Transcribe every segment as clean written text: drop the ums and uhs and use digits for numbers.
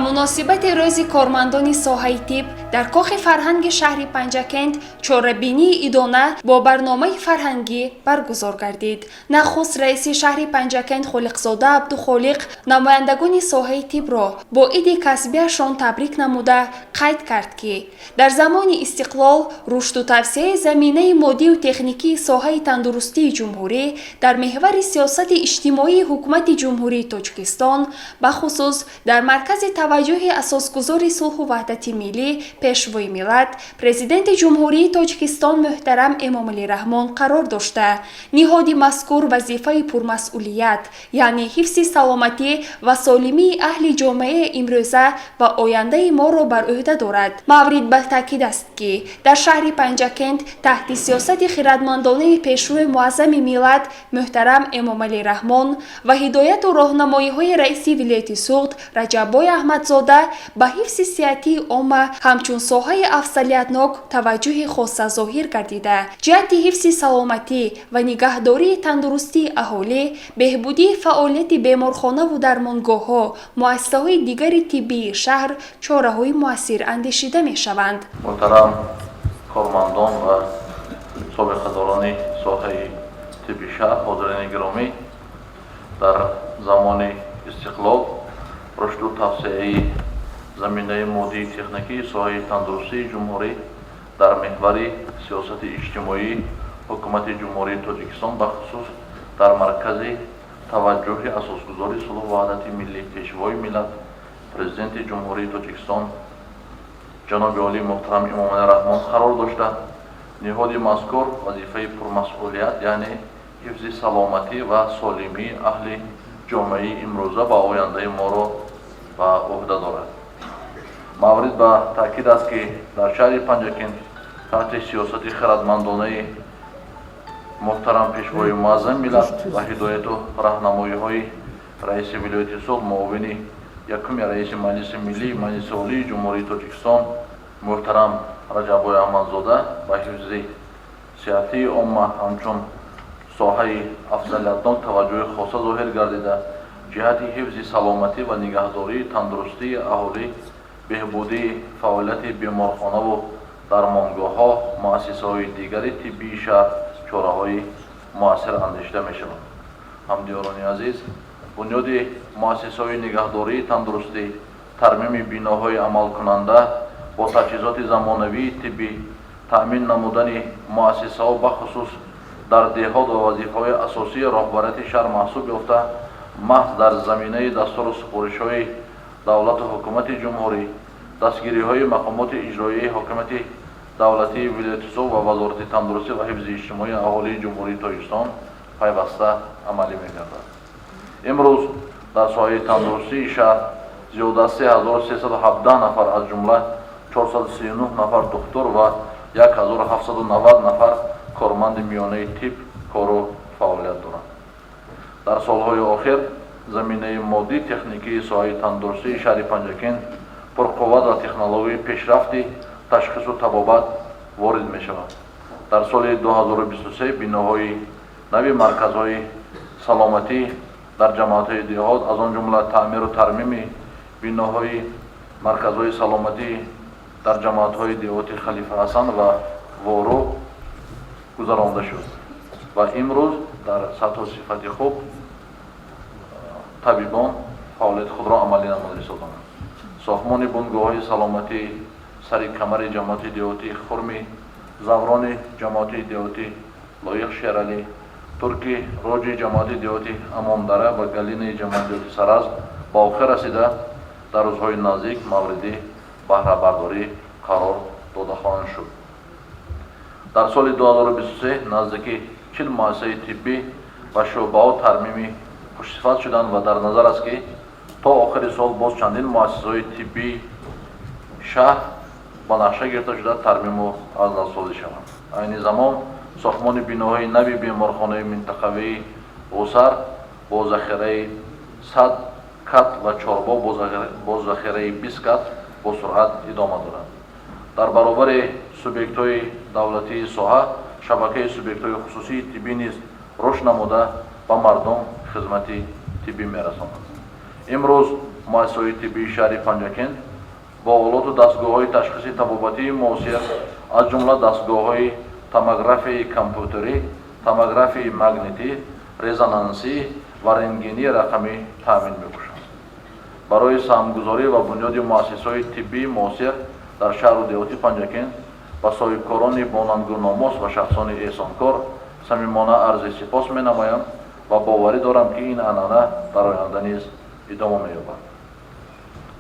Муносибати Рӯзи кормандони соҳаи тиб дар Кохи фарҳанги шаҳри Панҷакент чорабинии идона бо барномаи фарҳангӣ баргузор гардид. Нахуст раиси шаҳри Панҷакент Холиқзода Абдухолиқ намояндагони соҳаи тибро бо иди касбиашон табрик намуда, қайд кард, ки дар замони истиқлол рушду тавсеаи заминаи моддию техникии соҳаи тандурустии ҷумҳурӣ дар меҳвари сиёсати иҷтимоии Ҳукумати Ҷумҳурии Тоҷикистон, бахусус дар маркази таваҷҷӯҳи Асосгузори сулҳу ваҳдати миллӣ, Пешвои миллат, Президенти Ҷумҳурии Тоҷикистон муҳтарам Эмомалӣ Раҳмон қарор дошта, ниҳоди мазкур вазифаи пурмасъулият, яъне ҳифзи саломатӣ ва солимии аҳли ҷомеаи имрӯза ва ояндаи моро бар ӯҳда дорад. Маврид ба таъкид аст, ки дар шаҳри Панҷакент таҳти сиёсати хирадмандонаи Пешвои муаззами миллат муҳтарам Эмомалӣ Раҳмон ва ҳидояту роҳнамоиҳои раиси вилояти Суғд Раҷаббой Аҳмадзода ба ҳифзи сиҳатии омма ҳамчун соҳаи афзалиятнок таваҷҷӯҳи хоса зоҳир гардида, ҷиҳати ҳифзи саломатӣ ва нигаҳдории тандурустии аҳолӣ, беҳбудии фаъолияти беморхонаву дармонгоҳҳо, муассисаҳои дигари тиббии шаҳр чораҳои муассир андешида мешаванд. Муҳтарам кормандон ва собиқадорони соҳаи тибби шаҳр, ҳозирини гиромӣ! Дар замони истиқлол рушду тавсеаи заминаи моддии техникии соҳаи тандурустии ҷумҳурӣ дар меҳвари сиёсати иҷтимоии Ҳукумати Ҷумҳурии Тоҷикистон, бахусус дар маркази таваҷҷӯҳи Асосгузори сулҳу ваҳдати миллӣ, Пешвои миллат, Президенти Ҷумҳурии Тоҷикистон ҷаноби олӣ муҳтарам Эмомалӣ Раҳмон қарор дошта, ниҳоди мазкур вазифаи пурмасъулият, яъне ҳифзи саломатӣ ва солимии аҳли ҷомеаи имрӯза ва ояндаи моро ба ӯҳда дорад. Маврид ба таъкид аст, ки дар шаҳри Панҷакент таҳти сиёсати хирадмандонаи муҳтарам Пешвои муаззами миллат ва ҳидояту раҳнамоиҳои раиси вилояти Суғд, муовини якуми раиси Маҷлиси Миллии Маҷлиси Олии Ҷумҳурии Тоҷикистон муҳтарам Раҷаббой Аҳмадзода ба ҳифзи сиҳатии омма ҳамчун соҳаи афзалиятнок таваҷҷӯҳи хоса зоҳир гардида, ҷиҳати ҳифзи саломатӣ ва нигаҳдории тандурустии аҳолӣ, беҳбудии фаъолияти беморхонаву дармонгоҳҳо, муассисаҳои дигари тиббии шаҳр чораҳои муассир андешида мешаванд. Ҳамдиёрони азиз, бунёди муассисаҳои нигаҳдории тандурустӣ, тармими биноҳои амалкунанда бо таҷҳизоти замонавии тиббӣ, таъмин намудани муассисаҳо, бахусус дар деҳот, ва вазифаҳои асосии роҳбарияти шаҳр маҳсуб ёфта, маҳз дар заминаи дастуру супоришҳои давлату ҳукумати ҷумҳурӣ, дастгириҳои мақомоти иҷроияи ҳокимияти давлатии вилояти Суғд ва Вазорати тандурустӣ ва ҳифзи иҷтимоии аҳолии Ҷумҳурии Тоҷикистон пайваста амалӣ мегардад. Имрӯз дар соҳаи тандурустии шаҳр зиёда аз 3317 нафар, аз ҷумла 439 нафар духтур ва 1790 нафар корманди миёнаи тиб кору фаъолият доранд. Дар солҳои охир заминаи моддӣ техникии соҳаи тандурустии шаҳри Панҷакент пурқувват ва технологияи пешрафти ташхису табобат ворид мешавад. Дар соли 2023 биноҳои нави марказҳои саломатӣ дар ҷамоатҳои деҳот, аз он ҷумла таъмиру тармими биноҳои марказҳои саломатӣ дар ҷамоатҳои деҳоти Халифа Ҳасан ва Воруҳ гузаронда шуд ва имрӯз дар сатҳу сифати хуб табибон фаъолияти худро амалӣ намуда истоданд. Сохтмони бунгоҳҳои саломатӣ Сари Камари ҷамоати деҳотии Хурми, Заврони ҷамоати деҳотии Лоиқ Шералӣ, Турки Роҷи ҷамоати деҳоти Амондара ва Галинаи ҷамоати деҳоти Саразм ба охир расида, дар рӯзҳои наздик мавриди баҳрабардорӣ қарор дода хоҳанд шуд. Дар соли 2023 наздики 40 муассисаи тиббӣ ва шӯъбаҳо тармими хушсифат шуданд ва дар назар аст, ки то охири сол боз чандин муассисаҳои тиббии шаҳр ба нақша гирифта шуда, тармиму аз навсозӣ шаванд. Айни замон сохтмони биноҳои нави беморхонаи минтақавии Ғусар бо захираи 100 кат ва Чорбоғ бо захираи 20 кат бо суръат идома дорад. Дар баробари субъектҳои давлатии соҳа, шабакаи субъектҳои хусусии тиббӣ низ рушд намуда, ба мардум хизмати тиббӣ мерасонад. Имрӯз Муассисаҳои тиббии шаҳри Панҷакент бо олоту дастгоҳҳои ташхиси табобатии муосир, аз ҷумла дастгоҳҳои томографияи компютерӣ, томографияи магнитӣ, резонансӣ ва рентгении рақамӣ таъмин мебошанд. Барои саҳмгузорӣ ва бунёди муассисаҳои тиббии муосир дар шаҳру деҳоти Панҷакент ба соҳибкорони бонангу номус ва шахсони эҳсонкор самимона арзи сипос менамоям ва боварӣ дорам, ки ин анъана дар оянда низ идома меёбад.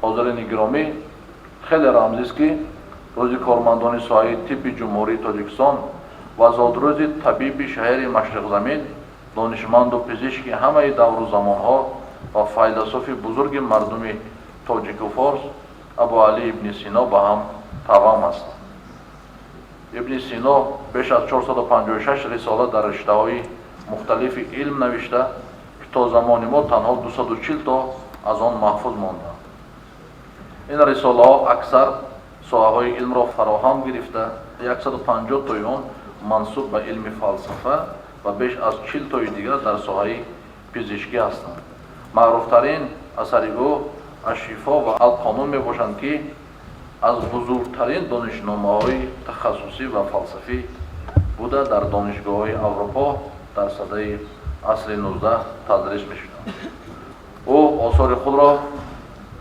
Ҳозирини гиромӣ, хеле рамзист, ки Рӯзи кормандони соҳаи тибби Ҷумҳурии Тоҷикистон ва зодрӯзи табиби шаҳири Машриқзамин, донишманду пизишки ҳамаи давру замонҳо ва файласуфи бузурги мардуми тоҷику форс Абуалӣ ибни Сино ба ҳам тавам ҳастанд. Ибни Сино беш аз 456 рисола дар риштаҳои мухталифи илм навишта, ки то замони мо танҳо 240 то аз он маҳфуз мондаанд. Ин рисолаҳо аксар соҳаҳои илмро фароҳам гирифта, 150 тои он мансуб ба илми фалсафа ва беш аз 40 тои дигар дар соҳаи пизишкӣ ҳастанд. Маъруфтарин асари ӯ Ашшифо ва Алқонун мебошанд, ки аз бузургтарин донишномаҳои тахассусӣ ва фалсафӣ буда, дар донишгоҳҳои Аврупо дар садаи асри 19 тадрис мешуданд. Ӯ осори худро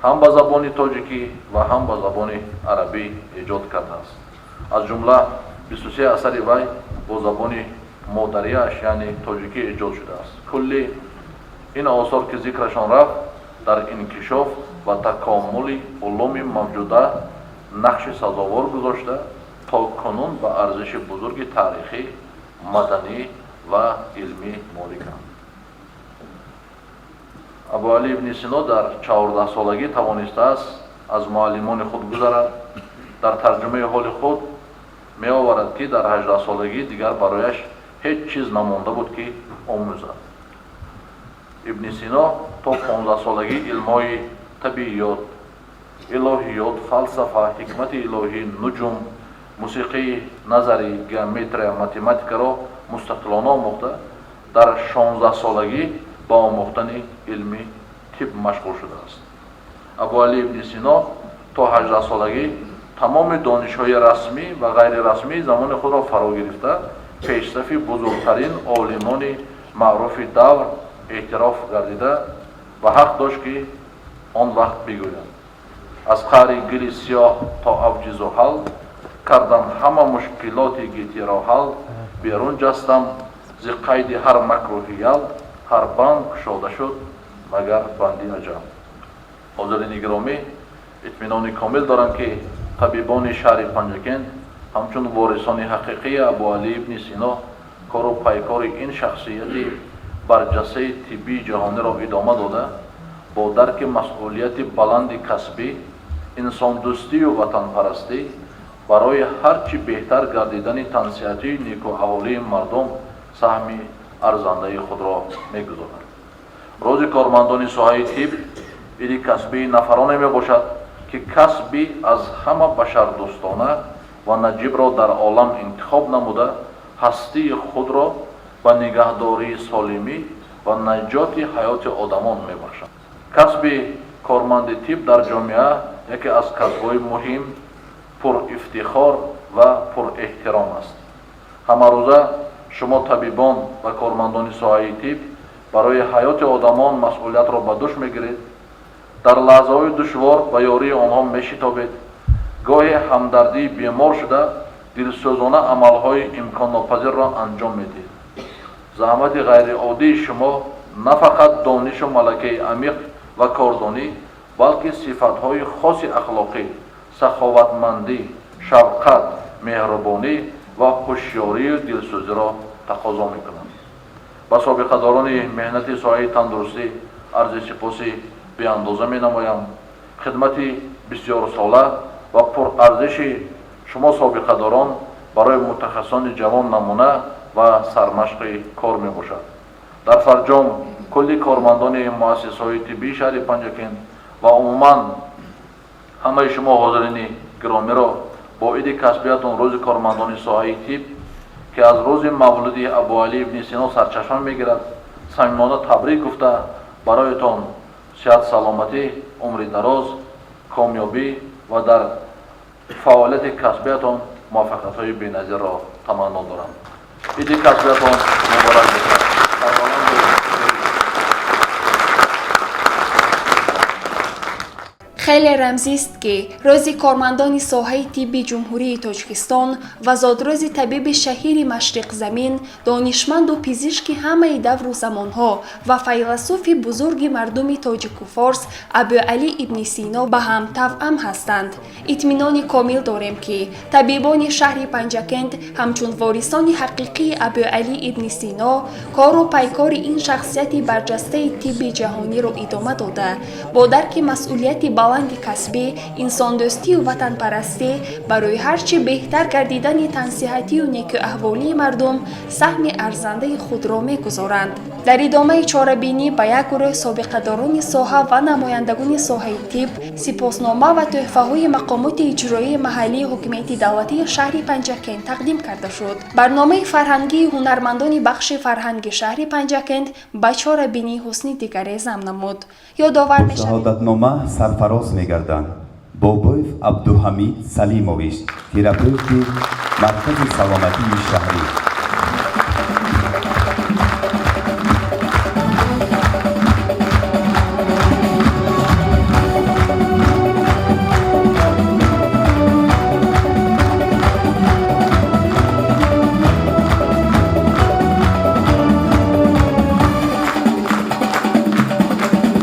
ҳам ба забони тоҷикӣ ва ҳам ба забони арабӣ эҷод кардааст. Аз ҷумла 23 асари вай бо забони модариаш, яъне тоҷикӣ, эҷод шудааст. Кулли ин осор, ки зикрашон рафт, дар инкишоф ва такомули улуми мавҷуда нақши сазовор гузошта, то кунун ба арзиши бузурги таърихӣ, маданӣ ва илмӣ моликанд. Абуалӣ ибни Сино дар 14-солагӣ тавонистааст аз муаллимони худ гузарад. Дар тарҷумаи ҳоли худ меоварад, ки дар 18-солагӣ дигар барояш ҳеҷ чиз намонда буд, ки омӯзад. Ибни Сино то 15-солагӣ илмҳои табииёт, илоҳиёт, фалсафа, ҳикмати илоҳӣ, нуҷум, мусиқии назарӣ, геометрия, математикаро мустақилона омӯхта, дар 16-солагӣ ба омӯхтани илми тиб машғул шудааст. Абуалӣ ибни Сино то 18-солагӣ тамоми донишҳои расмӣ ва ғайрирасмии замони худро фаро гирифта, пешсафи бузургтарин олимони маъруфи давр эътироф гардида ва ҳақ дошт, ки он вақт бигӯяд: «Аз қаъри гили сиёҳ то авҷи Зуҳал кардам ҳама мушкилоти гетиро ҳал, берун ҷастам зи қайди ҳар макру ҳиял, ҳар банд кушода шуд, магар банди аҷал». Ҳозирини гиромӣ, итминони комил дорам, ки табибони шаҳри Панҷакент ҳамчун ворисони ҳақиқии Абуалӣ ибни Сино кору пайкори ин шахсияти барҷастаи тиббии ҷаҳониро идома дода, бо дарки масъулияти баланди касбӣ, инсондӯстию ватанпарастӣ барои ҳар чӣ беҳтар гардидани тансиҳатии некуаҳолии мардум саҳми арзандаи худро мегузорад. Рӯзи кормандони соҳаи тиб иди касбии нафароне мебошад, ки касби аз ҳама башардӯстона ва наҷибро дар олам интихоб намуда, ҳастии худро ба нигаҳдории солимӣ ва наҷоти ҳаёти одамон мебахшад. Касби корманди тиб дар ҷомеа яке аз касбҳои муҳим, пурифтихор ва пурэҳтиром аст. Ҳамарӯза шумо, табибон ва кормандони соҳаи тиб, барои ҳаёти одамон масъулиятро ба дӯш мегиред, дар лаҳзаҳои душвор ба ёрии онҳо мешитобед, гоҳе ҳамдардии бемор шуда, дилсӯзона амалҳои имконнопазирро анҷом медиҳед. Заҳмати ғайриоддии шумо на фақат донишу малакаи амиқ ва кордонӣ, балки сифатҳои хоси ахлоқӣ, саховатмандӣ, шафқат, меҳрубонӣ ва ҳушёрию дилсӯзиро тақозо мекунад. Ба собиқадорони меҳнати соҳаи тандурустӣ арзи сипоси беандоза менамоям. Хидмати бисёрсола ва пурарзиши шумо, собиқадорон, барои мутахассисони ҷавон намуна ва сармашқи кор мебошад. Дар фарҷом кулли кормандони муассисаҳои тиббии шаҳри Панҷакент ва умуман ҳамаи шумо, ҳозирини гиромиро, бо иди касбиятон, Рӯзи кормандони соҳаи тиб, ки аз рӯзи мавлуди Абуалӣ ибни Сино сарчашма мегирад, самимона табрик гуфта, бароятон Сиҳат, саломатӣ, умри дароз, комёбӣ ва дар фаъолияти касбиятон муваффақиятҳои беназирро таманно дорам. Иди касбиятон муборак бошад. Сарбаланду. Хеле рамзист, ки рӯзи кормандони соҳаи тибби Ҷумҳурии Тоҷикистон ва зодрӯзи табиби шаҳири Машриқзамин, донишманду пизишки ҳамаи давру замонҳо ва файласуфи бузурги мардуми тоҷику форс Абуалӣ ибни Сино ба ҳам тавъам ҳастанд. Итминони комил дорем, ки табибони шаҳри Панҷакент ҳамчун ворисони ҳақиқии Абуалӣ ибни Сино кору пайкори ин шахсияти барҷастаи тибби ҷаҳониро идома дода, бо дарки масъулияти баланди касбӣ, инсондӯстию ватанпарастӣ барои ҳарчи беҳтар гардидани тансиҳатию некӯаҳволии мардум саҳми арзандаи худро мегузоранд. Дар идомаи чорабинӣ ба як гурӯҳ собиқадорони соҳа ва намояндагони соҳаи тиб сипоснома ва тӯҳфаҳои мақомоти иҷроии маҳаллии ҳокимияти давлатии шаҳри Панҷакент тақдим карда шуд. Барномаи фарҳангии ҳунармандони бахши фарҳанги шаҳри Панҷакент ба чорабинӣ ҳусни дигаре зам намуд. Ёдовар мешавем, Шаҳодатнома сарфароз мегарданд: Бобоев Абдуҳамид Салимович, терапевти маркази саломатии шаҳрӣ.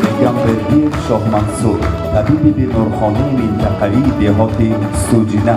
Бегамбердиев Шоҳмансур, табиби беморхонаи минтақавии деҳоти Суҷина.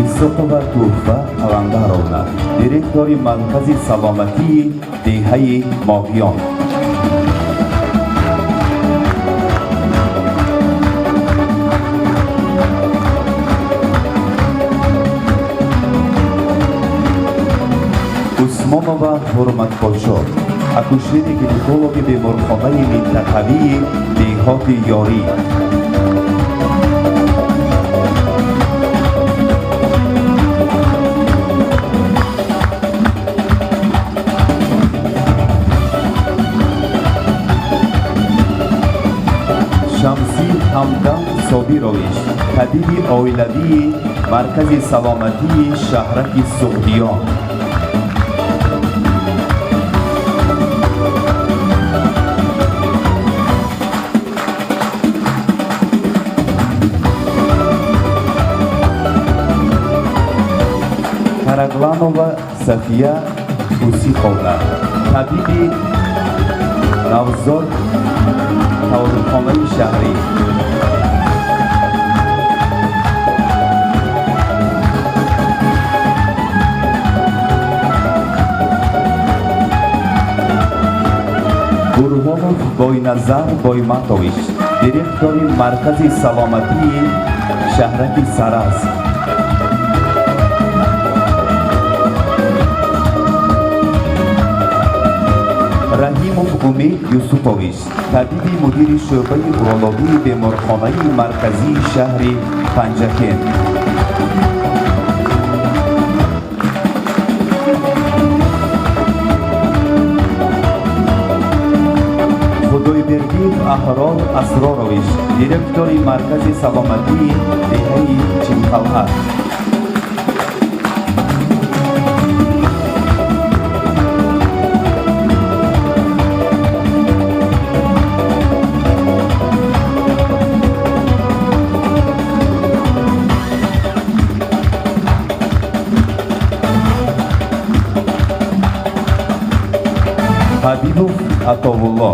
Исоқова Туҳфа Қаландаровна, директори маркази саломатии деҳаи Моҳиён. Усмонова Ҳурматподшо, акушери гинекологи беморхонаи минтақавии деҳоти Ёрӣ. Шамсӣ Ҳамдам Собирович, табиби оилавии маркази саломатии шаҳраки Суғдиён. Карагланова Сафия Усиховна, табиби навзод таваллудхонаи шаҳрӣ. Бурҳонов Бойназар Бойматович, директори маркази саломатии шаҳраки Сарас. Раҳимов Умед Юсупович, табиби мудири шӯъбаи урологии беморхонаи марказии шаҳри Панҷакент. Худойбердиев Аҳрор Асрорович, директори маркази саломатии деҳаи Чилқалъа. Ҳабибов Атовулло.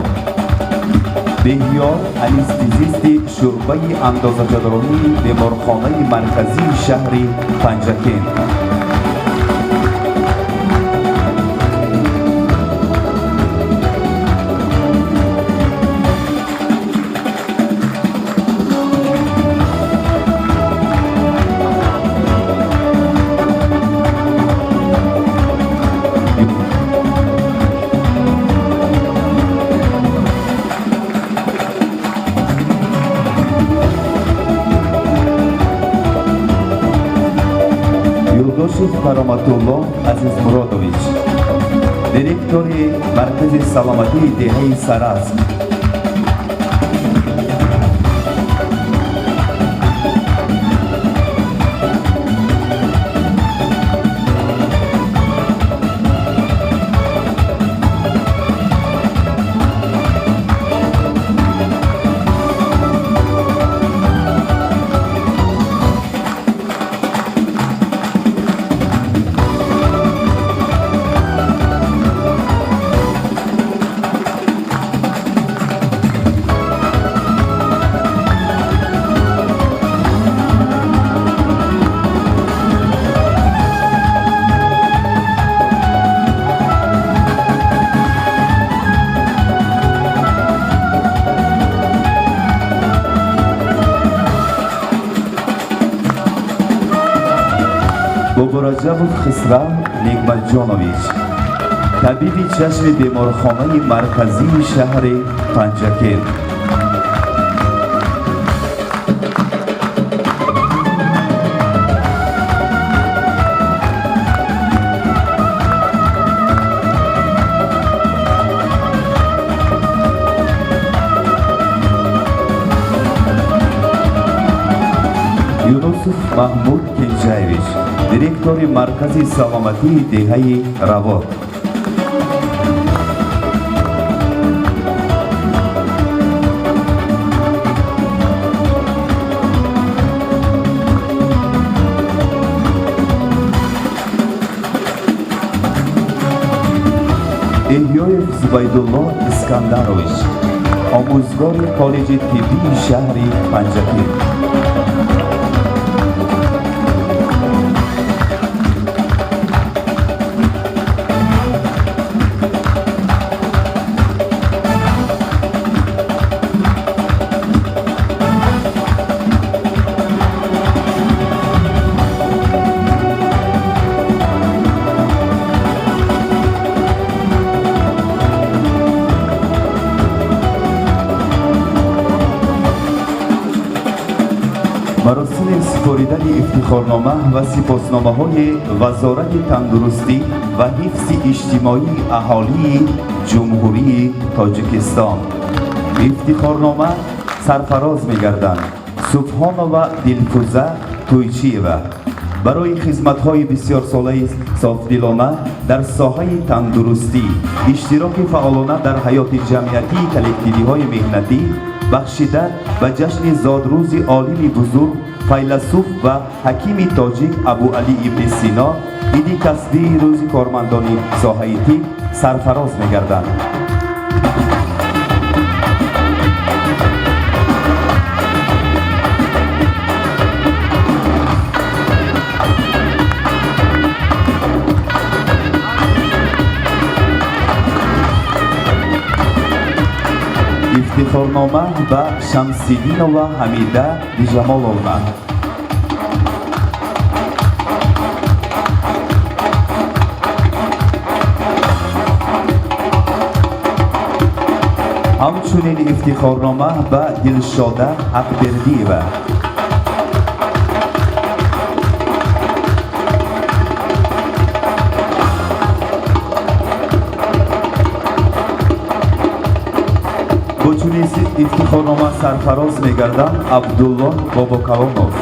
Беҳёр, анестезисти шӯъбаи андозаҷарроҳии беморхонаи марказии шаҳри Панҷакент. Юлдошев Кароматулло Азизмуродович, директори маркази саломатии деҳаи Сараск. Бобораҷабов Хисрав Нигматҷонович, табиби чашми беморхонаи марказии шаҳри Панҷакент. Юнусов Маҳмуд Кенҷаевич, директори маркази саломатии деҳаи Равот. Эҳёев Зубайдулло Искандарович, омӯзгори коллеҷи тиббии шаҳри Панҷакент. Маросими супоридани ифтихорнома ва сипосномаҳои Вазорати тандурустӣ ва ҳифзи иҷтимоии аҳолии Ҷумҳурии Тоҷикистон. Ифтихорнома сарфароз мегарданд: Субҳонова Дилфуза Тӯйчиева барои хизматҳои бисёрсолаи софдилона дар соҳаи тандурустӣ, иштироки фаъолона дар ҳаёти ҷамъиятии коллективиҳои меҳнатӣ, бахшида ба ҷашни зодрӯзи олими бузург, файласуф ва ҳакими тоҷик Абуалӣ ибни Сино, иди касбии Рӯзи кормандони соҳаи тиб сарфароз мегарданд. Ифтихорнома ба Шамсиддинова Ҳамида Биҷамоловна. Ҳамчунин ифтихорнома ба Дилшода Ҳақбердиева. Бо чунин ифтихорнома сарфароз мегарданд: Абдуллоҳ Бобокалонов.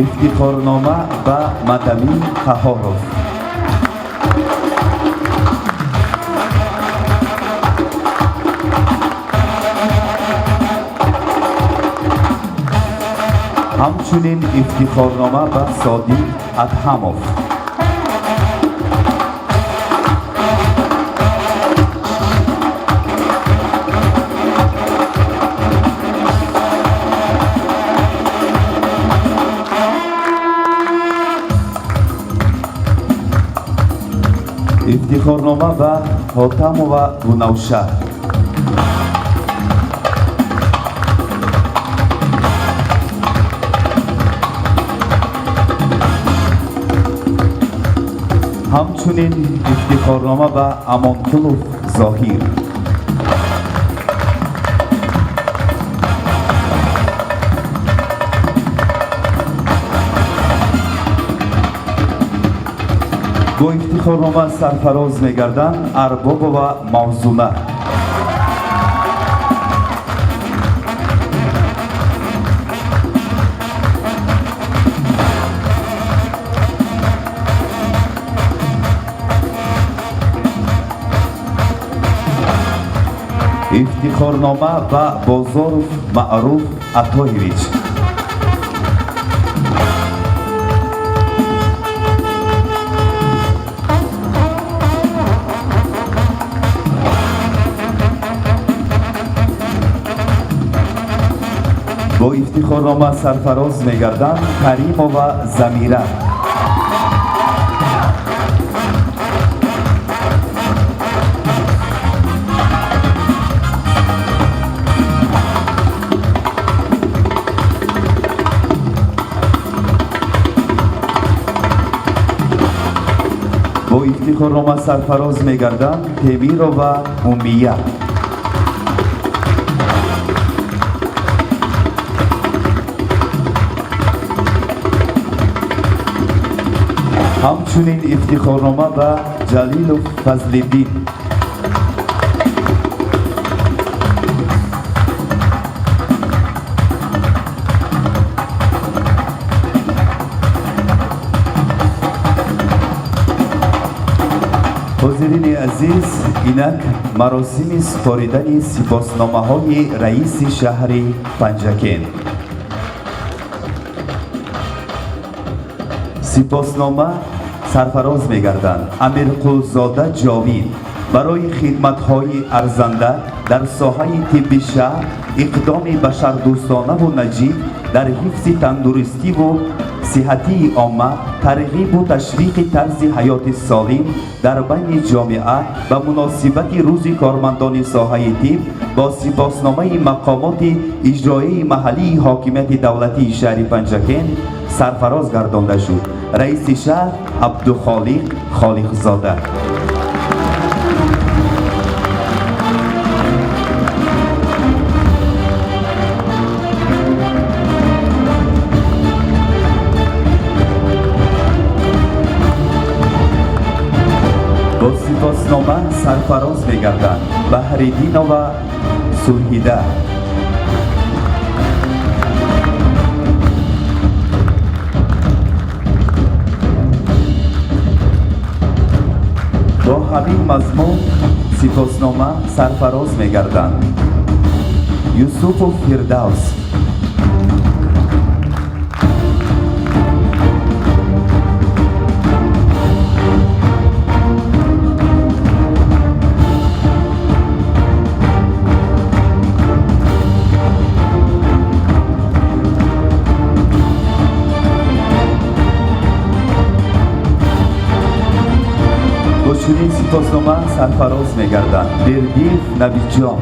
Ифтихорнома ба Мадамин Қаҳоров. Ҳамчунин ифтихорнома ба Содиқ Адҳамов. Ифтихорнома ба Ҳотамова Гунавша. Ҳамчунин ифтихорнома ба Амонқулов Зоҳир. Бо ифтихорнома сарфароз мегарданд Арбобова Мавзуна. Ифтихорнома ба Бозоров Маъруф Атоевич. Бо ифтихорнома сарфароз мегарданд Каримова Замира. Бо ифтихорнома сарфароз мегарданд Темирова Умия. Ҳамчунин ифтихорнома ба Ҷалилов Фазлиддин. Ҳозирини азиз, инак маросими супоридани сипосномаҳои раиси шаҳри Панҷакент. Сипоснома сарфароз мегарданд Амирқулзода Ҷовид барои хидматҳои арзанда дар соҳаи тибби шаҳр, иқдоми башардӯстонаву наҷиб дар ҳифзи тандурустиву сиҳатии омма, тарғибу ташвиқи тарзи ҳаёти солим дар байни ҷомеа ба муносибати Рӯзи кормандони соҳаи тиб бо сипосномаи мақомоти иҷроияи маҳаллии ҳокимияти давлатии шаҳри Панҷакент сарфароз гардонда шуд раиси шаҳр Абдухолиқ Холиқзода. Бо сипоснома сарфароз мегарданд Баҳриддинова Сулҳида. Бо ҳамин мазмун сипоснома сарфароз мегарданд Юсупов Фирдавс. Бо чунин сипоснома сарфароз мегарданд Бердиев Набиҷон.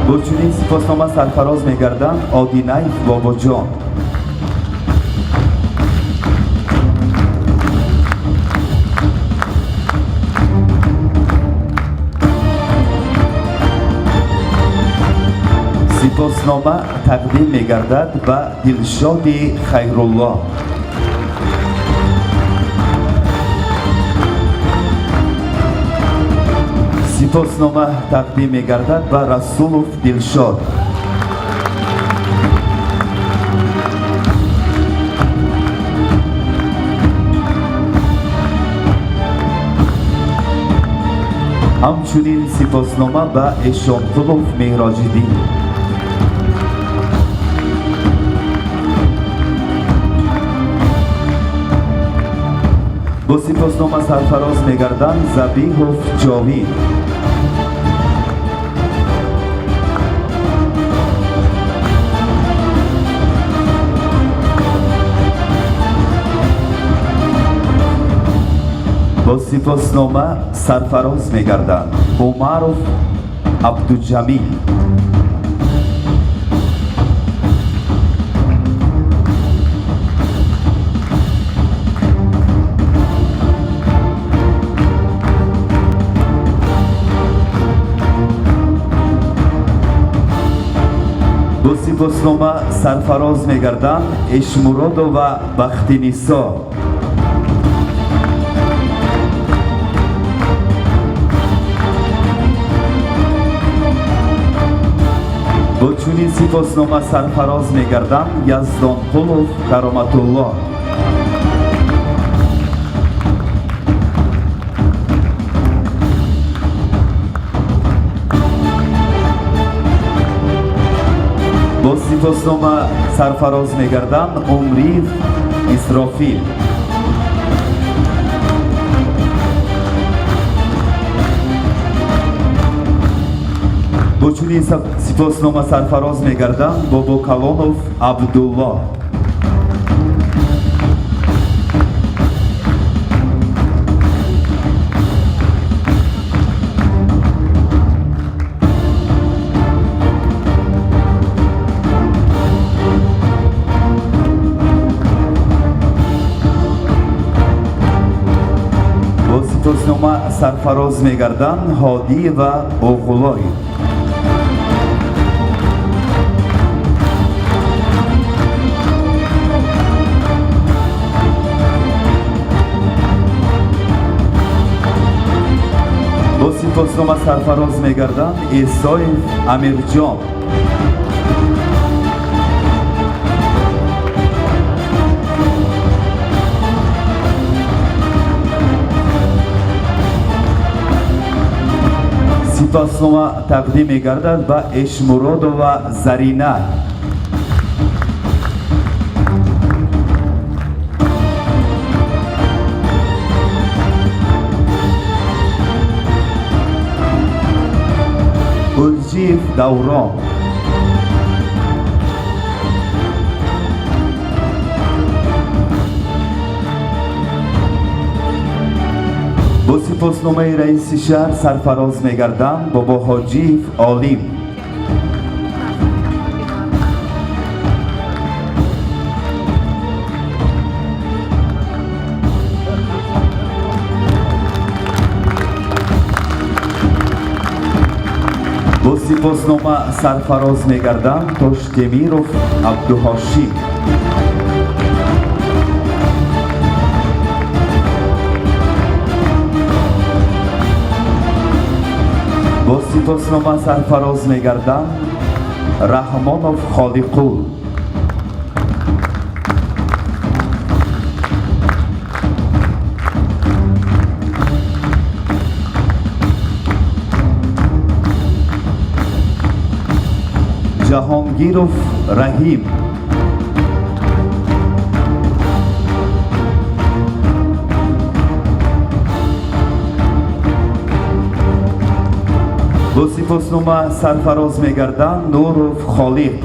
Бо чунин сипоснома сарфароз мегарданд Одинаев Бобоҷон. Сипоснома тақдим мегардад ба Дилшоди Хайрулло. Сипоснома тақдим мегардад ба Расулов Дилшод. Ҳамчунин сипоснома ба Эшонқулов Меҳроҷиддин. Бо сипоснома сарфароз мегарданд Забиҳов Ҷовид. Бо сипоснома сарфароз мегарданд Умаров Абдуҷамил. Бо сипоснома сарфароз мегарданд Эшмуродова Бахтинисо. Бо чунин сипоснома сарфароз мегарданд Яздонқулов Кароматулло. Бо сипоснома сарфароз мегарданд Умриев Исрофил. Бо чунин сипоснома сарфароз мегарданд Бобокалонов Абдулло. Бо сипоснома сарфароз мегарданд Ҳодиева Оғулой. Бо сипоснома сарфароз мегарданд Исоев Амирҷон. Сипоснома тақдим мегардад ба Эшмуродова Зарина. Улҷиев Даврон. Бо сипосномаи раиси шаҳр сарфароз мегарданд Бобоҳоҷиев Олим. Бо сипоснома сарфароз мегарданд Тоштемиров Абдуҳошим. Бо сипоснома сарфароз мегарданд Раҳмонов Холиқул. Ҷаҳонгиров Раҳим. Бо сипоснома сарфароз мегарданд Нуров Холиқ.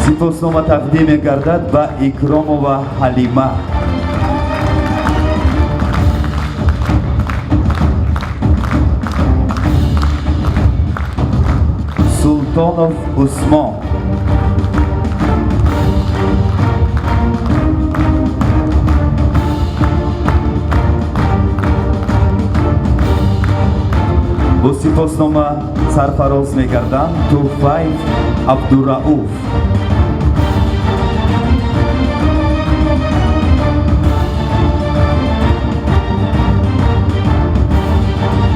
Сипоснома тақдим мегардад ба Икромова Ҳалима. Султонов Усмон. Бо сипоснома сарфароз мегарданд Туҳфаев Абдурауф.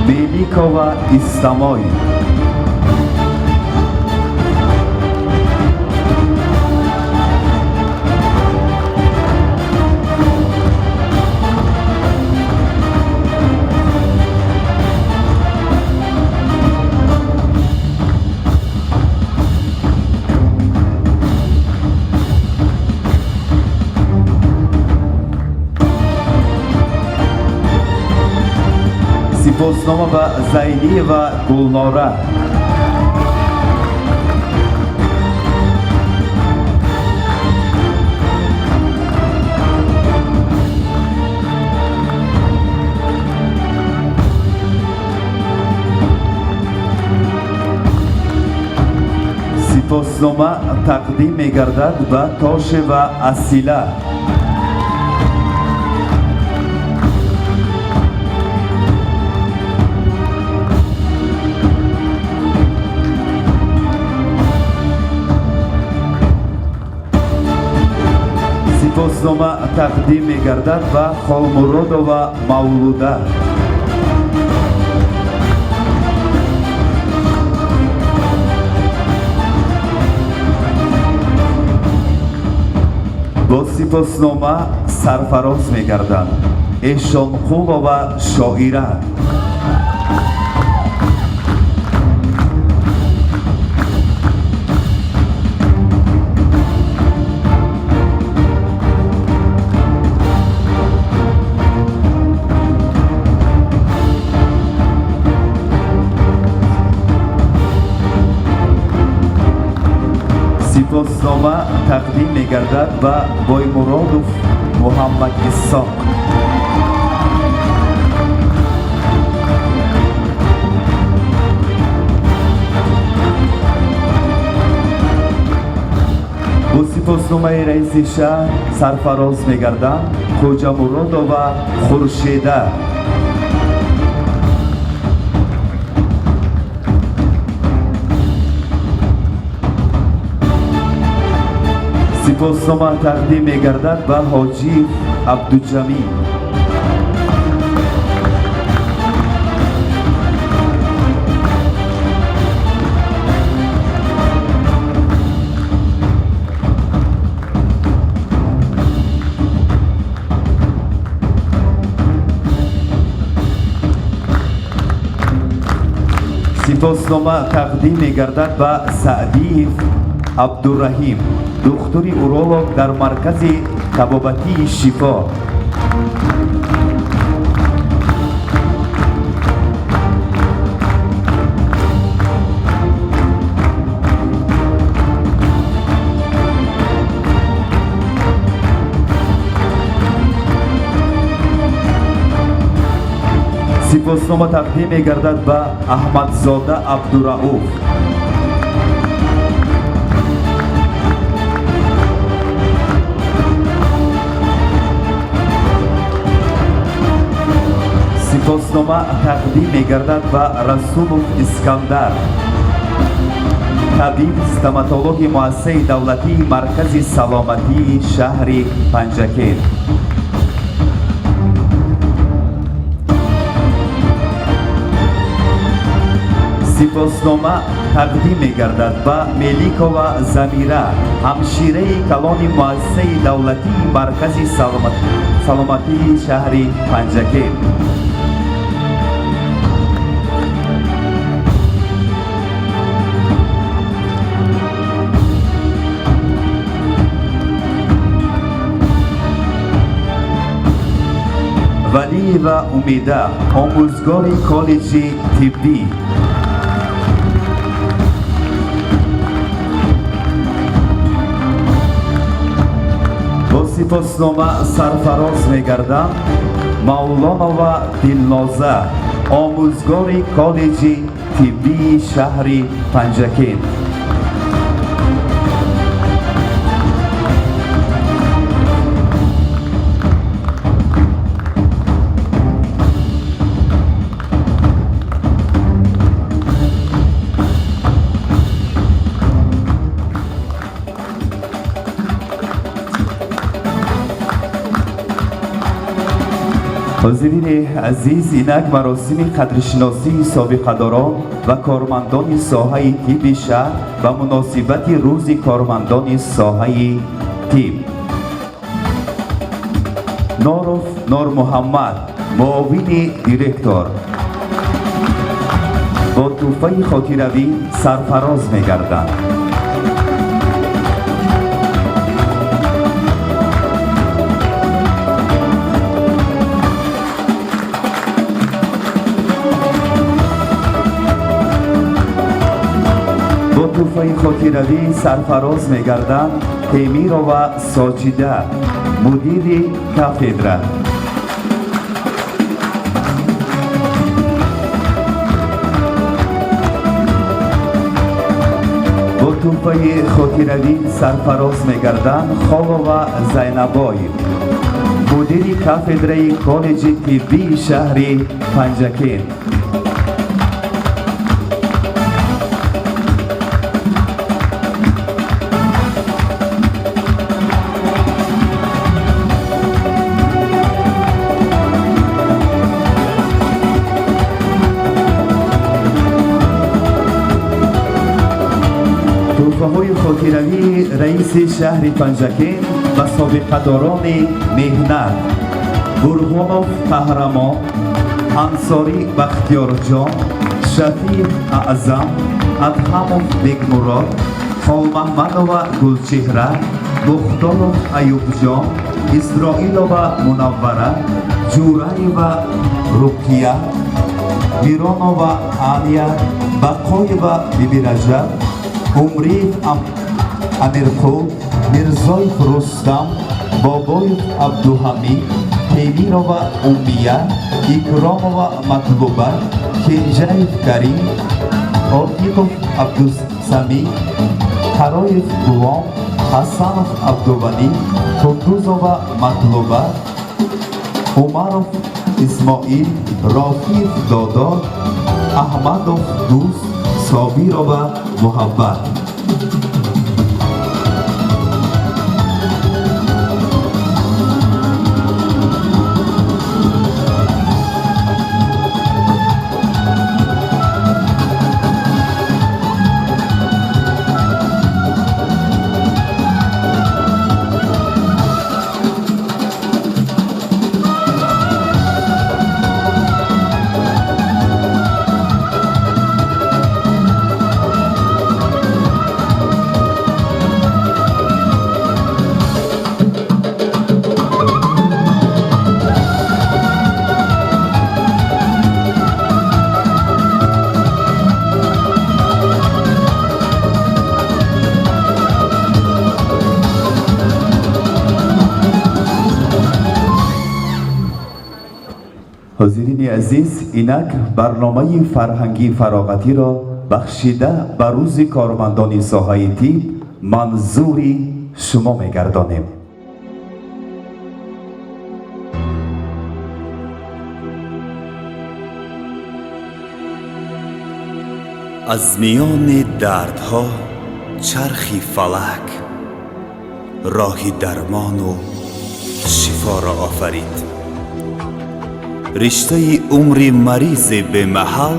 Меликова Истамой. Сипоснома ба Зайниева Гулнора. Сипоснома тақдим мегардад ба Тошева Асила. Сипоснома тақдим мегардад ба Холмуродова Мавлуда. Бо сипоснома сарфароз мегарданд Эшонқулова Шоира. Сипоснома тақдим мегардад ба Боймуродов Муҳаммад Исоқ. Бо сипосномаи раиси шаҳр сарфароз мегарданд Хоҷамуродова Хуршеда. Сипоснома тақдим мегардад ба Ҳоҷиев Абдуҷамил. Сипоснома тақдим мегардад ба Саъдиев Абдураҳим, духтури уролог дар маркази табобатии Шифо. Сипоснома тақдим мегардад ба Аҳмадзода Абдурауф. Сипоснома тақдим мегардад ба Расулов Искандар, табиб стоматологи муассисаи давлатии маркази саломатии шаҳри Панҷакент. Сипоснома тақдим мегардад ба Меликова Замира, ҳамшираи калони муассисаи давлатии маркази саломатии шаҳри Панҷакент. Валиева Умида, омӯзгори коллеҷи тиббӣ. Бо сипоснома сарфароз мегарданд Мавлонова Дилноза, омӯзгори коллеҷи тиббии шаҳри Панҷакент. Ҳозирини азиз, инак маросими қадршиносии собиқадорон ва кормандони соҳаи тибби шаҳр ба муносибати рӯзи кормандони соҳаи тиб. Норов Нормуҳаммад, муовини директор, бо тӯҳфаи хотиравӣ сарфароз мегарданд. Тӯҳфаи хотиравӣ сарфароз мегарданд Темирова Соҷида, мудири кафедра. Бо тӯҳфаи хотиравӣ сарфароз мегарданд Холова Зайнабой, мудири кафедраи коллеҷи тиббии шаҳри Панҷакент. Тӯҳфаҳои хотиравии раиси шаҳри Панҷакент ба собиқадорони меҳнат: Бурҳонов Қаҳрамон, Ансорӣ Бахтиёрҷон, Шафиев Аъзам, Адҳамов Бекмурод, Холмаҳмадова Гулчеҳра, Мухторов Аюбҷон, Исроилова Мунаввара, Ҷураева Руқия, Миронова Ания, Бақоева Бибираҷаб, Умриев Амирқул, Мирзоев Рустам, Бобоев Абдуҳамид, Темирова Уммия, Икромова Матлуба, Кенҷаев Карим, Ортиқов Абдусамид, Қароев Гулом, Ҳасанов Абдувалӣ, Қундузова Матлуба, Умаров Исмоил, Рофиев Додор, Аҳмадов Дӯст, Собирова Муҳаббат. Ҳозирини азиз, инак барномаи фарҳангии фароғатиро бахшида ба рӯзи кормандони соҳаи тиб манзури шумо мегардонем. Аз миёни дардҳо чархи фалак роҳи дармону шифоро офарид. Риштаи умри маризи бемаҳал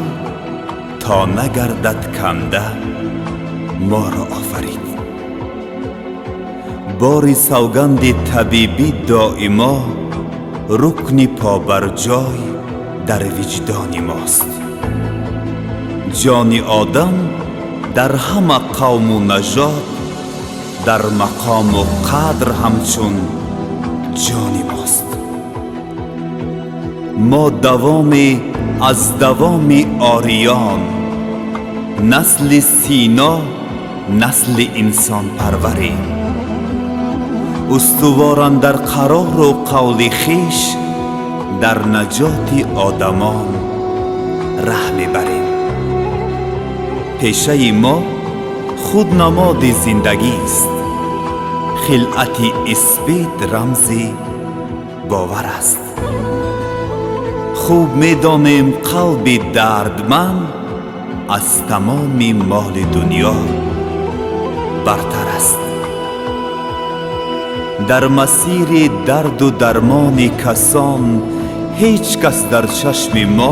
то нагардад канда моро офарид. Бори савганди табибӣ доимо рукни побарҷой дар виҷдони мост. Ҷони одам дар ҳама қавму нажод дар мақому қадр ҳамчун ҷони мост. Мо давоми аз давоми ориён, насли Сино, насли инсонпарварем. Устуворан дар қарору қавли хеш дар наҷоти одамон раҳ мебарем. Пешаи мо худ намоди зиндагист, хилъати испид рамзи бовар аст. Хуб медонем, қалби дардманд аз тамоми моли дунё бартар аст. Дар масири дарду дармони касон ҳеҷ кас дар чашми мо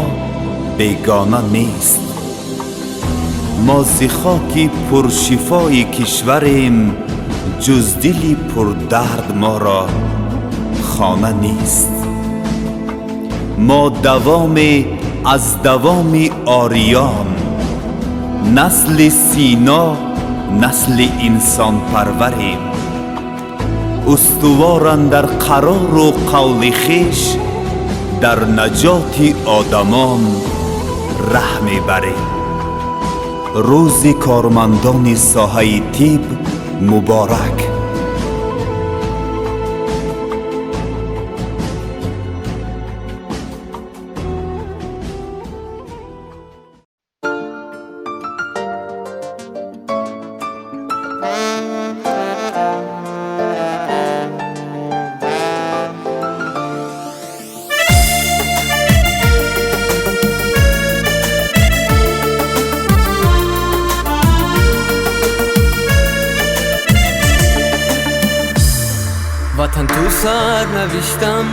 бегона нест. Мо зи хоки пуршифои кишварем, ҷуз дили пурдард моро хона нест. Мо давоме аз давоми ориён, насли Сино, насли инсонпарварем. Устуворан дар қарору қавли хеш дар наҷоти одамон раҳ мебарем. Рӯзи кормандони соҳаи тиб муборак. Ватан ту сар навиштам,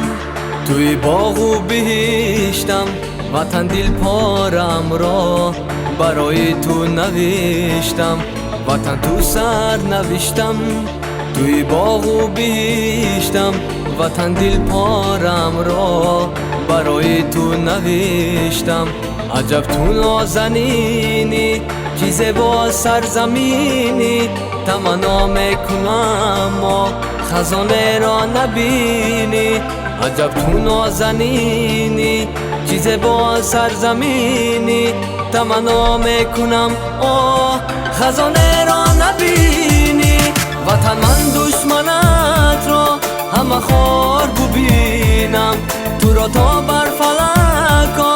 туи боғу биҳиштам, Ватан дилпорамро барои ту навиштам. Ватан ту сар навиштам, туи боғу биҳиштам, Ватан дилпорамро барои ту навиштам. Аҷаб ту нозанинӣ, чӣ зебо сарзаминӣ, таманно мекунам мо хазонеро набинӣ. Аҷаб ту нозанинӣ, чӣ зебо сарзаминӣ, таманно мекунам оҳ хазонеро набинӣ. Ватан ман душманатро ҳама хор бубинам, туро то бар фалакҳо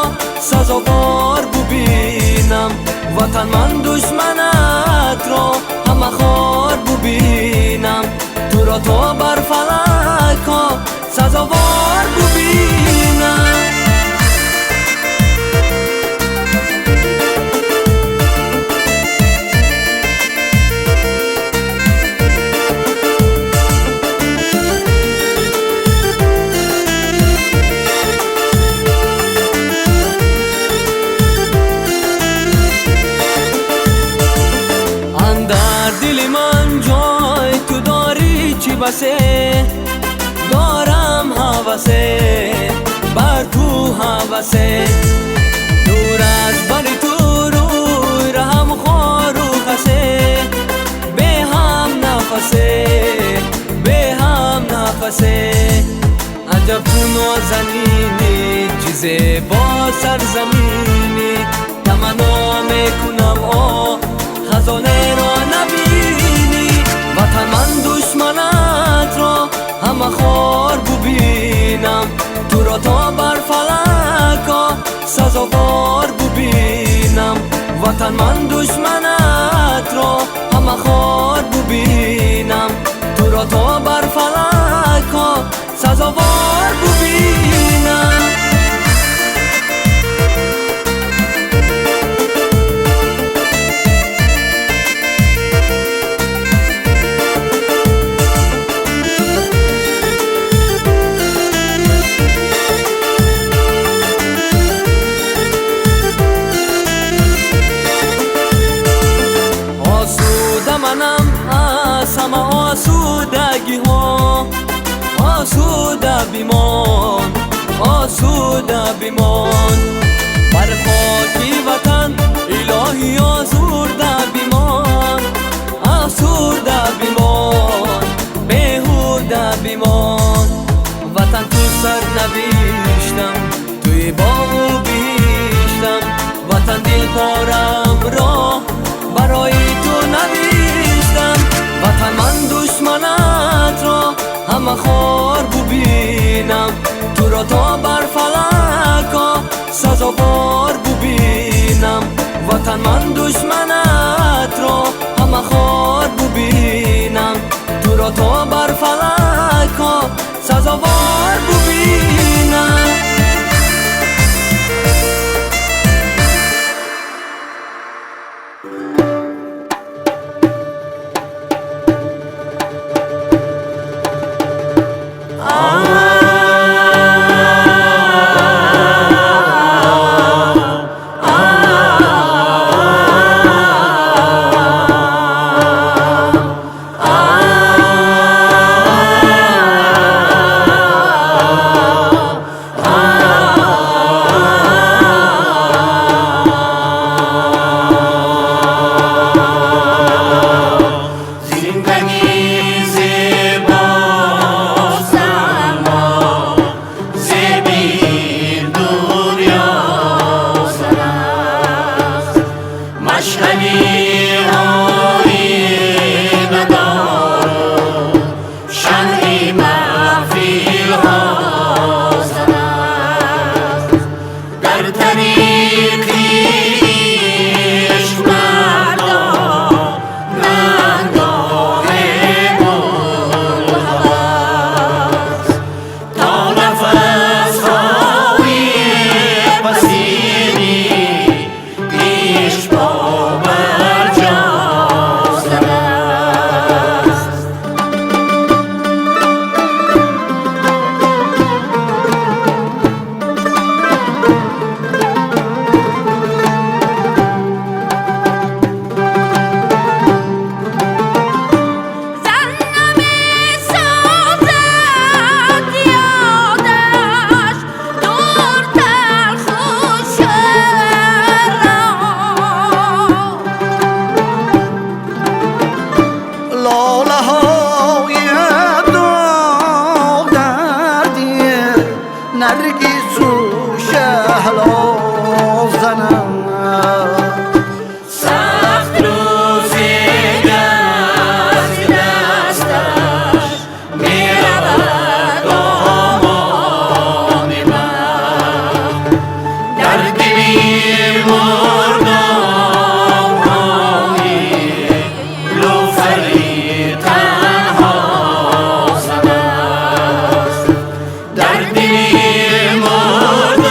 сазовор бубинам. Ватан ман душманатро ҳама хор бубинам, туро то бар фалакҳо сазовор бубинам. Андар дили ман ҷой ту дорӣ чӣ басе, дорам ҳавасе бар ту ҳавасе. Дур аз бари ту рӯй раҳам хору хасе, беҳам нафасе, беҳам нафасе. Аҷаб ту нозанинӣ, чӣ зебо сарзаминӣ, таманно мекунам оҳ хазонеро набинӣ. Ватан ман душманатро ҳама хор бубинам, туро то бар фалакҳо сазовор бубинам. Ватан ман душманатро ҳама хор бубинам, туро то бар фалакҳо сазовор бубинам. Осуда манам аз ҳама осудагиҳо, осуда бимон, осуда бимон. Бар хоки ватан илоҳӣ осурда бимон, осурда бимон, беҳуда бимон. Ватан ту сар навиштам, туи боғу биҳиштам, Ватан дилпорамро барои ту навиштам. Ватан ман душманатро ҳама хор бубинам, туро то бар фалакҳо сазовор бубинам. Ватан ман душманатро ҳама хор бубинам, туро то бар фалакҳо сазовор бубинам. Наргису Шаҳло занам. Сахт рӯзе даст дасташ меравад домони ман, дар дили мурдобҳои лӯфари танҳо занааст, дар дили мурдобҳои.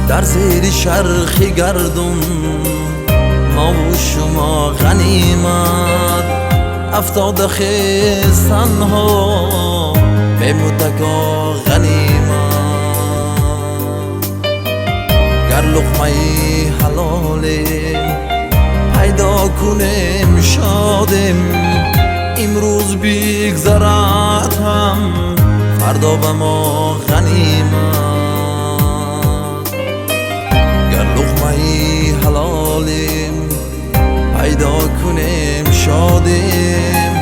Дар зери чархи гардун мо-ву шумо ғанимат, афтода хистанҳо бемуддако ғанимат. Гар луқмаи ҳалоле пайдо кунем шодем, имрӯз бигзарад ҳам фардо ба мо ғанимат. Гар луқмаи ҳалолем пайдо кунем шодем,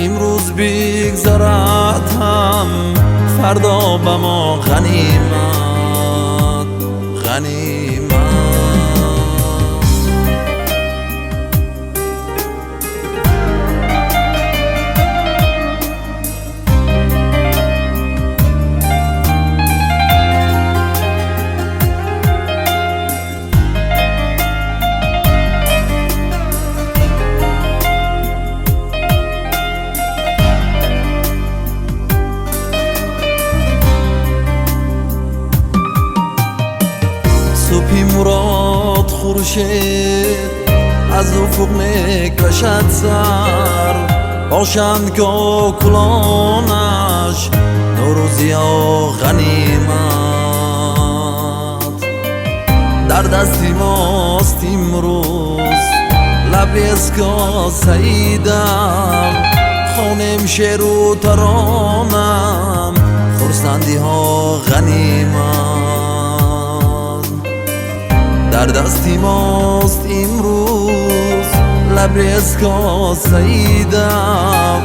имрӯз бигзарад ҳам фардо ба мо ғанимат, ғанимат. Субҳи мурод хуршед аз уфуқ мекашад сар, бошанд кокулонаш нуру зиё ғанимат. Дар дасти мост имрӯз лабрез косаи дам, хонем шеру таронам хурсандиҳо ғанимат. Дар дасти мост имрӯз лабрез косаи дам,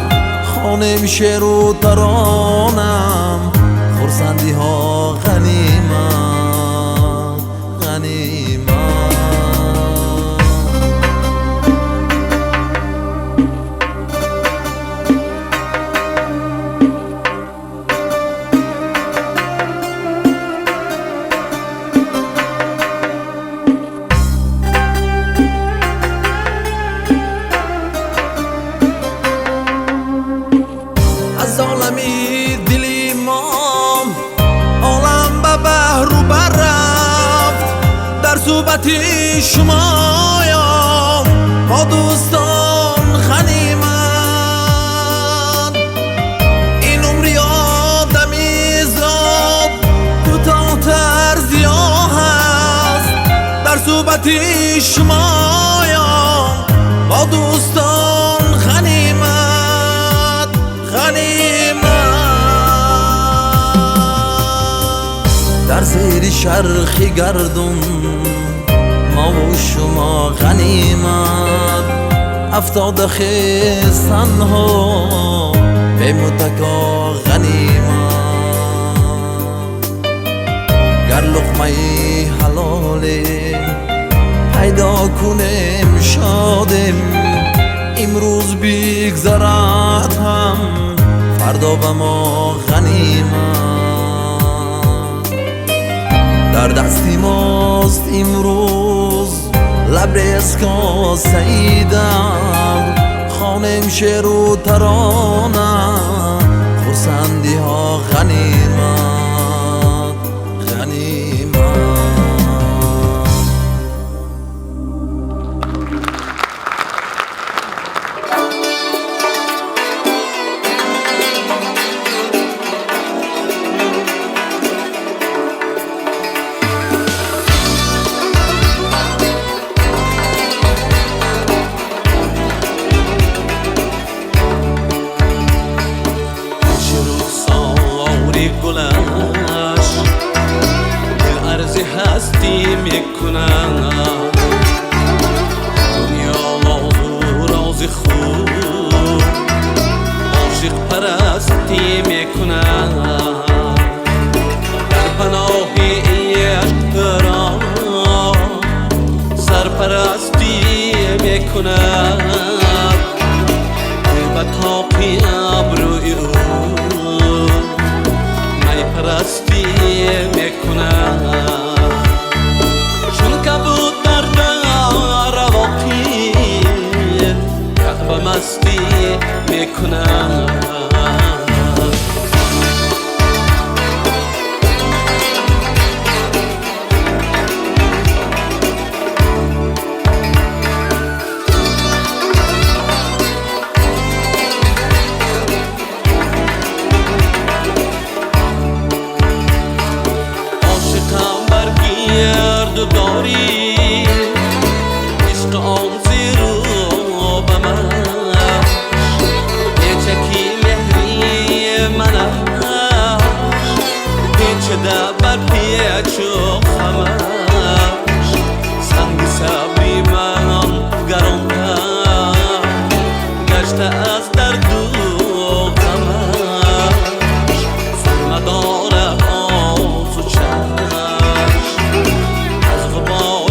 хонем шеру таронам хурсандиҳо ғанимат, ғанимат. Аз олами дили мо олам ба баҳру бар рафт, дар суҳбати шумоён мо дӯстон ғанимат. Ин умри одамизод кӯтоҳтар зиёҳ аст, дар суҳбати шумоён мо дӯстон ғанимат, ғанимат. Дар зери чархи гардун мо-ву шумо ғанимат, афтода хистанҳо бемуддако ғанимат. Гар луқмаи ҳалоле пайдо кунем шодем, имрӯз бигзарад ҳам фардо ба мо ғанимат. Дар дасти мост имрӯз лабрез косаи дам, хонем шеру тарона хурсандиҳо ғанимат, ғанимат. Гулаш арзи ҳастӣ мекунад, дунё нозу рози худ ошиқ парастӣ мекунад. Дар паноҳи ишқро сарпарастӣ мекунад, ба тоқи абрӯи ӯ майпарастӣ мекунад. Чун кабутар дар равоқи каъба мастӣ мекунад. Дорӣ ишқ он зеру ба ман печаки меҳри манаш печида бар печу хамаш санги сабри ман гаронтар гашта аз дарду ғамаш сурма дорад озу чашм аз ғубори.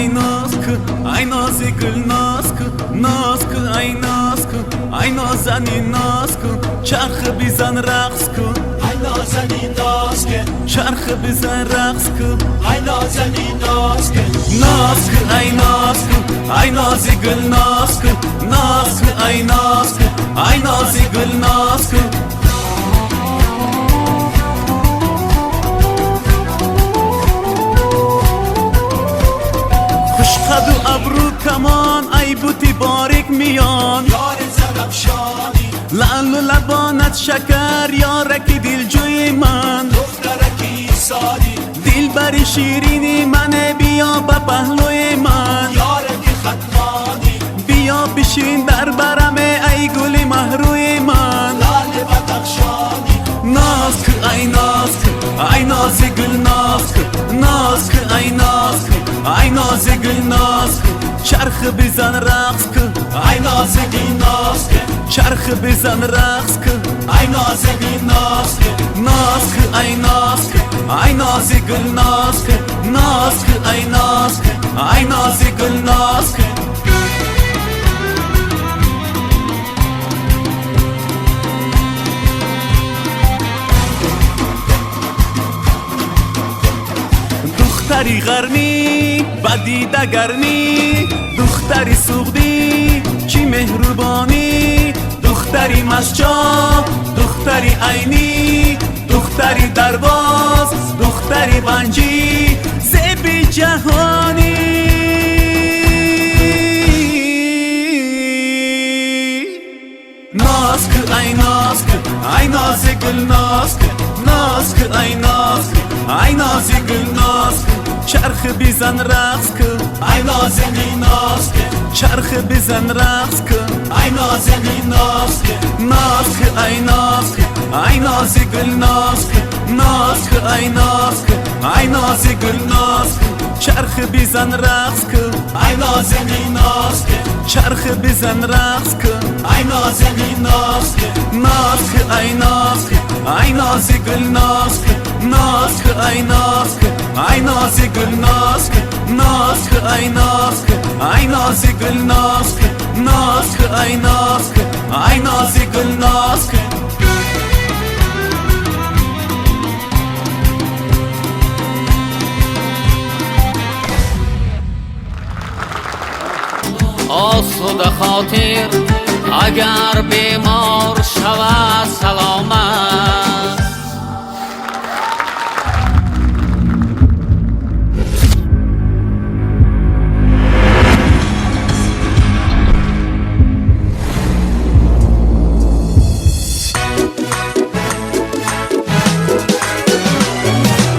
ай ноз ку, ай нози гул ноз ку, ноз ку, ай ноз ку, ай нозанин ноз ку, чарх бизан рақс ку, ай нозанин ноз ку, чарх бизан рақс ку, ай нозанин ноз ку, ноз ку, ай ноз ку, ай нози гул ноз ку, ноз ку, ай ноз ку, ай нози гул ноз ку. Хушқаду абру камон, ай бути борик миён, ёри Зарафшонӣ, лаълу лабонат шакар, ёраки дилҷӯи ман, духтараки сорӣ, дилбари ширини мане, биё ба паҳлӯи ман, ёраки хатлонӣ, биё бишин дар бараме, ай гули маҳрӯи ман, лоли Бадахшонӣ. Ноз ку, ай ноз ку, ай нози гул ноз ку, ноз ку, ай ноз ку, ай нози гул ноз ку, чарх бизан рақс ку, ай нози гул ноз ку, чарх бизан рақс ку, ай нози гул ноз ку, ноз ку, ай ноз ку, ай нози гул ноз ку, ноз ку, ай ноз ку, ай нози гул ноз ку. Духтари ғармӣ ба дида гармӣ, духтари суғдӣ чӣ меҳрубонӣ, духтари масчо, духтари айнӣ, духтари дарвоз, духтари ванҷӣ, зеби ҷаҳонӣ. Ноз ку, ай ноз ку, ай нози гул ноз ку, ноз ку, ай ноз ку, ай нози гул ноз ку, чарх бизан рақс ку, ай нози гул ноз ку, чарх бизан рақс ку, ай нози гул ноз ку, ноз ку, ай ноз ку, ай нози гул ноз ку, ноз ку, ай ноз ку, ай нози гул ноз ку, чарх бизан рақс ку, ай нози гул ноз ку, чарх бизан рақс ку, ай нози гул ноз ку, ноз ку, ай ноз ку, ай нози гул ноз ку, ноз ку, ай ноз ку, ай нози гул ноз ку, ноз ку, ай ноз ку, ай нози гул ноз ку, ноз ку, ай ноз ку, ай нози гул ноз ку. Осуда хотир агар бемор шавад саломат.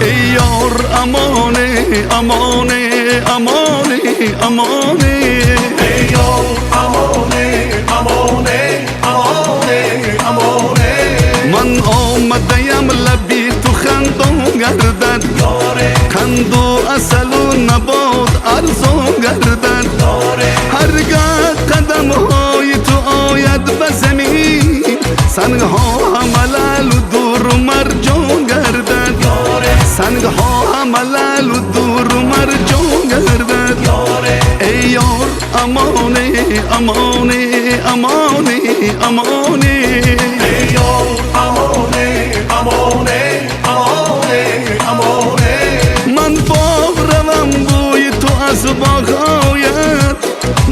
Эй ёр, амоне, амоне, амоне, амоне. Эй ёр, амоне, амоне, амоне, амоне. Ман омадаям, лаби ту хандон гардад, қанду асалу набот арзон гардад. Ҳаргаҳ қадамҳои ту ояд ба замин, сангҳо ҳама лаълу дуру марҷон гардад, сангҳо ҳама лаълу дуру марҷон гардад. Эй ёр, амоне, амоне, амоне, амоне. Эй ёр, амоне, амоне, амоне, амоне. Ман боғ равам, бӯи ту аз боғ ояд,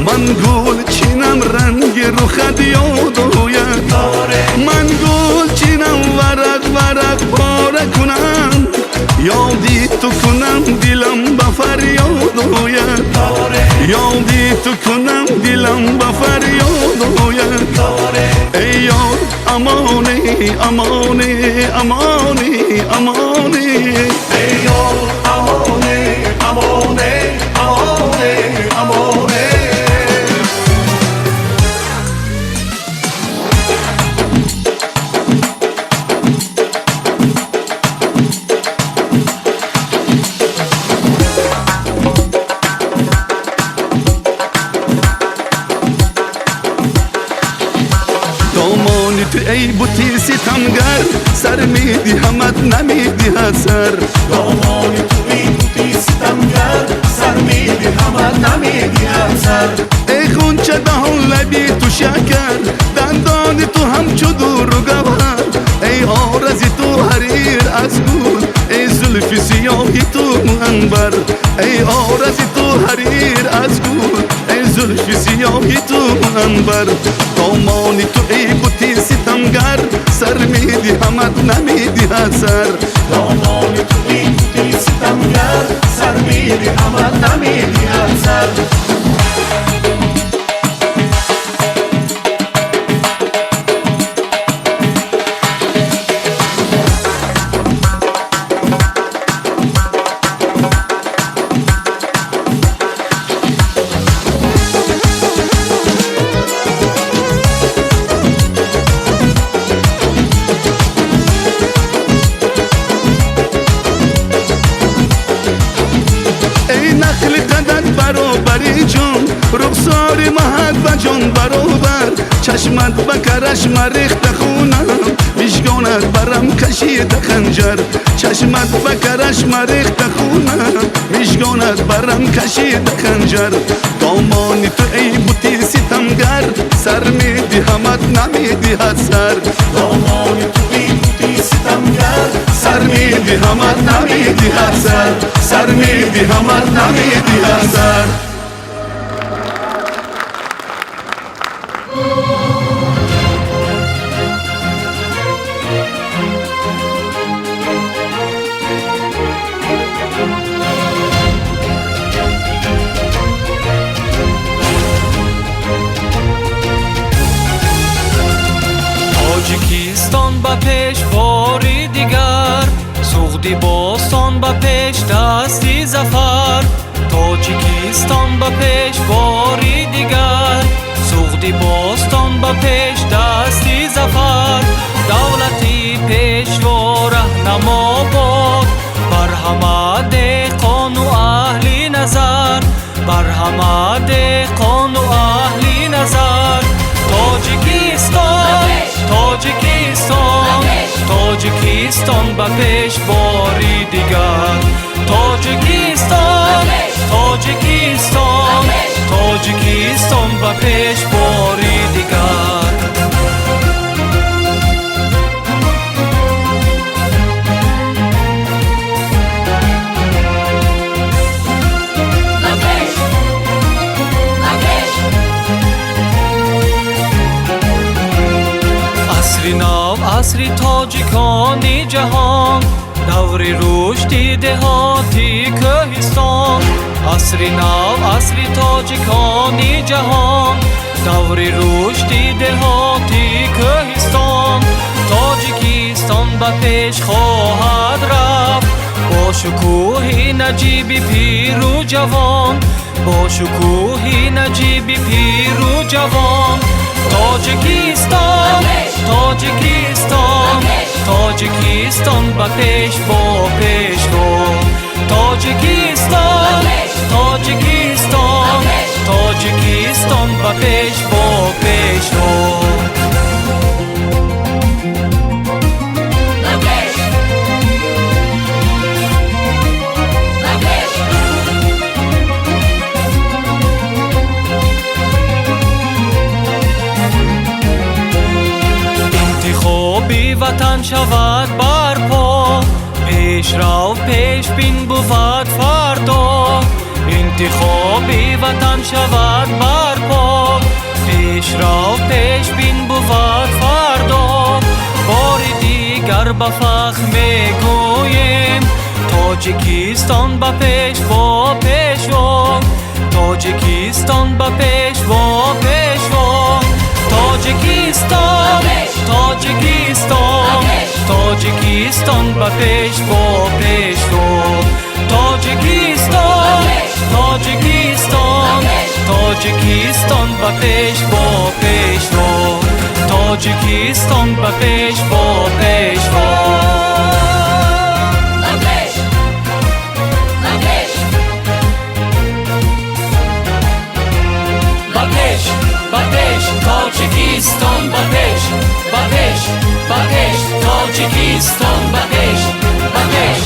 ман гул чинам, ранги рухат ёд ояд, ман гул чинам, варақ варақ пора кунам, ёди ту кунам, дилам ба фарёд ояд, ёди ту кунам, дилам ба фарёд ояд. Эй ёр, амоне, амоне, амоне, амоне. Эй ёр, амоне, амоне, амоне, амоне. Домони ту, эй бути ситамгар, сар медиҳамад, намедиҳад сар. Домони ту, эй бути ситамгар, сар медиҳамад. сар. Эй ғунча даҳон, лаби ту шакар, дандони ту ҳамчу дуру гавҳар. Эй орази ту ҳарир аз гул, эй зулфи сиёҳи ту муанбар. Эй орази ту ҳарир аз гул, эй зулфи сиёҳи ту муанбар. Домони ту, эй бути ситамгар, сар медиҳамат, намедиҳад сар. Домони ту, эй бути ситамгар, сар медиҳамат, намедиҳад сар. Эй нахли қадат баробари ҷон, рухсори маҳат ба ҷон баробар. Чашмат ба карашма рехта хунам, мижгонат барам кашида ханҷар. Чашмат ба карашма рехта хунам, мижгонат барам кашида ханҷар. Домони ту, эй бути ситамгар, сар медиҳамат, намедиҳад сар. Домони ту, эй бути ситамгар, сар медиҳамат, намедиҳад сар. Сар медиҳамат, намедиҳад сар. Тоҷикистон ба пеш бори дигар, Суғди бостон ба пеш, дасти зафар. Тоҷикистон ба пеш бори дигар, Суғди бостон ба пеш, дасти зафар. Давлати пешво раҳнамо бод бар ҳама деҳқону аҳли назар, бар ҳама деҳқону аҳли назар. Тоҷикистон, Тоҷикистон, Тоҷикистон ба пеш бори дигар. Тоҷикистон, Тоҷикистон, Тоҷикистон ба пеш бори дигар. Асри нав, асри тоҷикони ҷаҳон, даври рушди деҳоти кӯҳистон. Асри нав, асри тоҷикони ҷаҳон, даври рушди деҳоти кӯҳистон. Тоҷикистон ба пеш хоҳад рафт бо шукӯҳи наҷиби пиру ҷавон, бо шукӯҳи наҷиби пиру ҷавон. Тоҷикистон, Тоҷикистон, Тоҷикистон ба пеш бо пешво. Тоҷикистон, Тоҷикистон, Тоҷикистон ба пеш бо пешво. Интихоби ватан шавад барпо, пешрав, пешбин бувад фардо. Интихоби ватан шавад барпо, пешрав, пешбин бувад фардо. Бори дигар ба фахр мегӯем: Тоҷикистон ба пеш бо пешво, Тоҷикистон ба пеш бо пешво. Тоҷикистон, Тоҷикистон, Тоҷикистон ба пеш бо пешво. Тоҷикистон, Тоҷикистон, Тоҷикистон ба пеш бо пешво. Тоҷикистон ба пеш бо пешво. Ба пеш, ба пеш, Тоҷикистон ба пеш, ба пеш, ба пеш, Тоҷикистон ба пеш, ба пеш.